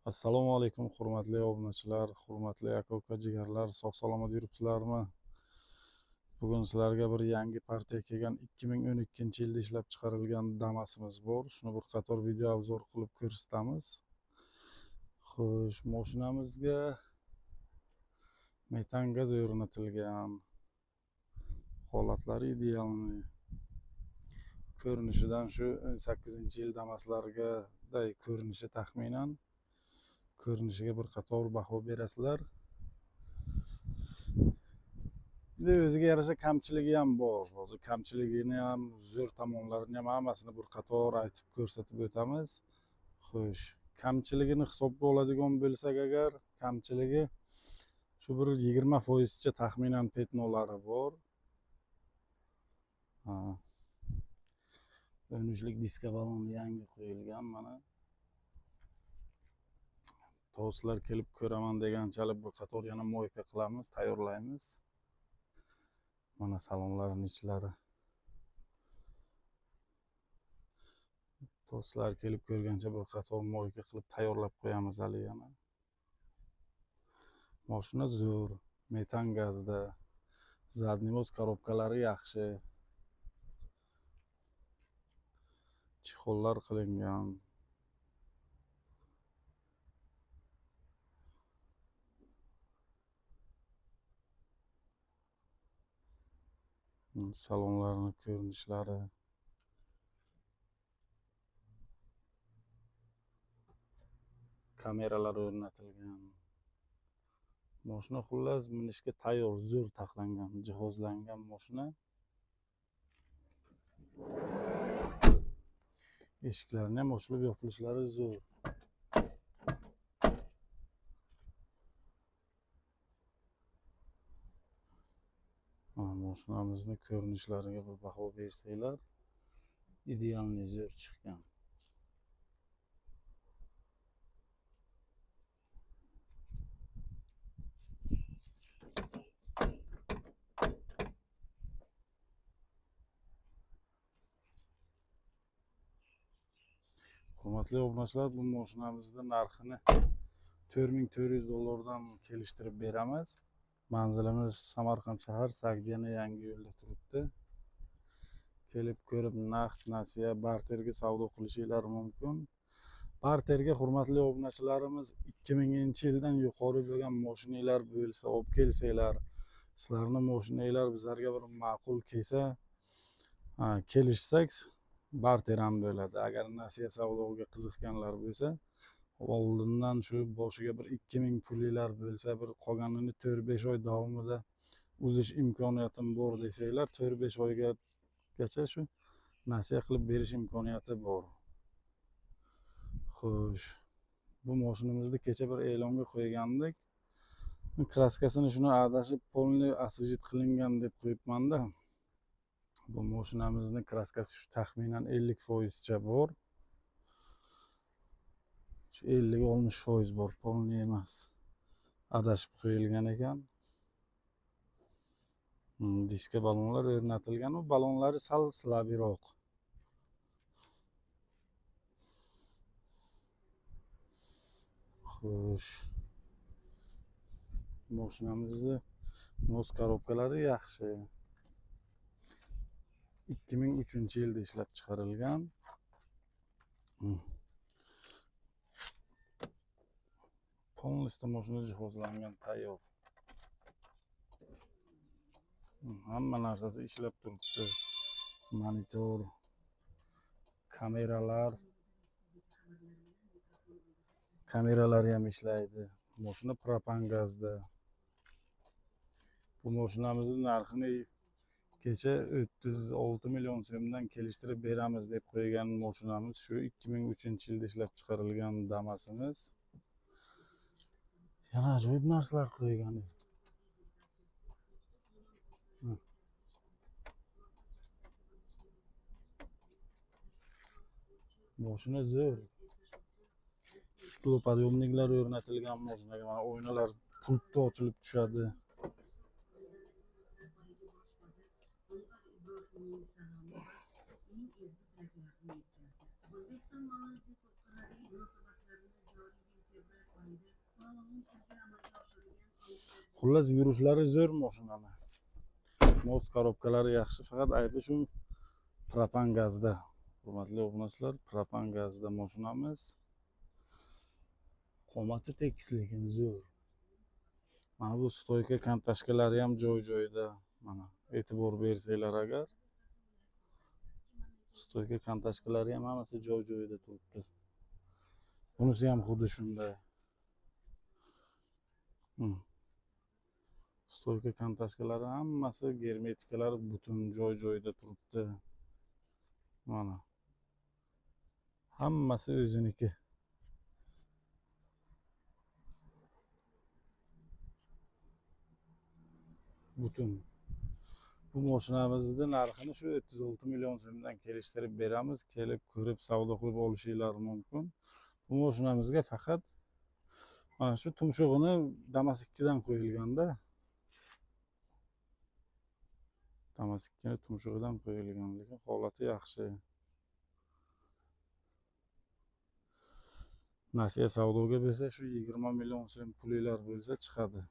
Assalomu alaykum, hurmatli obunachilar, hurmatli aka-uka jigarlar, sog' salomat yuribsizlarmi? Bugun sizlarga bir yangi partiya kelgan 2012-yilda ishlab chiqarilgan Damas'imiz bor. Shuni bir qator video obzor qilib ko'rsatamiz. Xo'sh, mashinamizga metan gaz o'rnatilgan. Holatlari idealniy. Ko'rinishidan shu 18-yil Damas'largaday ko'rinishi taxminan. Ko'rinishiga bir qator baho berasizlar. Endi o'ziga yarasha kamchiligi ham bor. Hozir kamchiligini ham, zo'r tomonlarini ham hammasini bir qator aytib ko'rsatib o'tamiz. Xo'sh, kamchiligini hisobga oladigan bo'lsak agar, kamchiligi shu bir 20% taxminan petnolari bor. Ha. 13lik diska balon yangi qo'yilgan mana. To'slar kelib ko'raman deganchalik bir qator yana moyka qilamiz, tayyorlaymiz. Mana salonlarning ichlari. To'slar kelib ko'rgancha bir qator moyka qilib tayyorlab qo'yamiz hali yana. Mashina zo'r, metan gazda, zadniy voz korobkalari yaxshi. Chexollar qilingan. Salonlarning ko'rinishlari. Kameralar o'rnatilgan. Mashina xullas minishga tayyor, zo'r taxlangan, jihozlangan mashina. Eshiklarni ham ochilib yopilishlari zo'r. Mashinamizni ko'rinishlariga bir baho bersanglar, idealniy zo'r chiqqan. Hurmatli obunachilar, bu mashinamizning narxini 4400 dollardan kelishtirib beramiz. Manzilimiz Samarqand shahar, Sagdiyana yangi yo'lda turibdi. Kelib ko'rib, naqd nasiya, barterga savdo qilishinglar mumkin. Barterga hurmatli obunachilarimiz 2000-yildan yuqori bo'lgan mashinalar bo'lsa, olib kelsanglar, sizlarning mashinalar bizlarga bir ma'qul kelsa, kelishsak barter ham bo'ladi. Agar nasiya savdoga qiziqqanlar bo'lsa, oldindan shu boshiga bir 2000 pulinglar bo'lsa, bir qolganini 4-5 oy davomida uzish imkoniyatim bor desanglar, 4-5 oygacha shu nasiya qilib berish imkoniyati bor. Xo'sh, bu mashinamizni kecha bir e'longa qo'ygandik. Kraskasini shuni adashib polni osvejit qilingan deb qo'yibman-da. Bu mashinamizning kraskasi shu taxminan 50% bor. Shu 50-60% bor, polni emas. Adashib qo'yilgan ekan. Diska balonlar o'rnatilgan, u balonlari sal slabiroq. Xo'sh. Mashinamizni nos korobkalari yaxshi. 2003-yilda ishlab chiqarilgan. Polностью mashina jihozlangan, tayyor. Hamma narsasi ishlab turibdi. Monitor, kameralar, kameralar ham ishlaydi. Mashina propan gazda. Bu mashinamizning narxini kecha 36 million so'mdan kelishtirib beramiz deb qo'ygan mashinamiz shu 2003-yilda ishlab chiqarilgan Damas'imiz. Yana ajoyib narsalar qo'ygan. Mashina zo'r. Stiklopodъемникlar o'rnatilgan mashinaga, mana oynalar pultda ochilib tushadi. Xullas, yurishlari zo'r mashinani. Мост, korobkalari yaxshi, faqat aybi shu propan gazda. Hurmatli obunachilar, propan gazda mashinamiz. Qomati tekis, lekin zo'r. Mana bu стойка, конташка lari ham joy joyida. Mana, e'tibor bersanglar agar, стойка, конташка lari ham hammasi joy joyida turibdi. Bunisi ham xuddi shunday. Стойка, конташка lari hammasi, germetikalari butun, joy joyida turibdi. Mana, hammasi o'ziniki. Butun. Bu mashinamizni narxini shu 36 million so'mdan kelishtirib beramiz. Kelib ko'rib, savdo qilib olishinglar mumkin. Bu mashinamizga faqat mana shu tumshug'ini Damas 2dan qo'yilganda. Damas 2ni tumshug'idan qo'yilgan, lekin holati yaxshi. Nasiya savdoga bersa, shu 20 million so'm pulinglar bo'lsa chiqadi.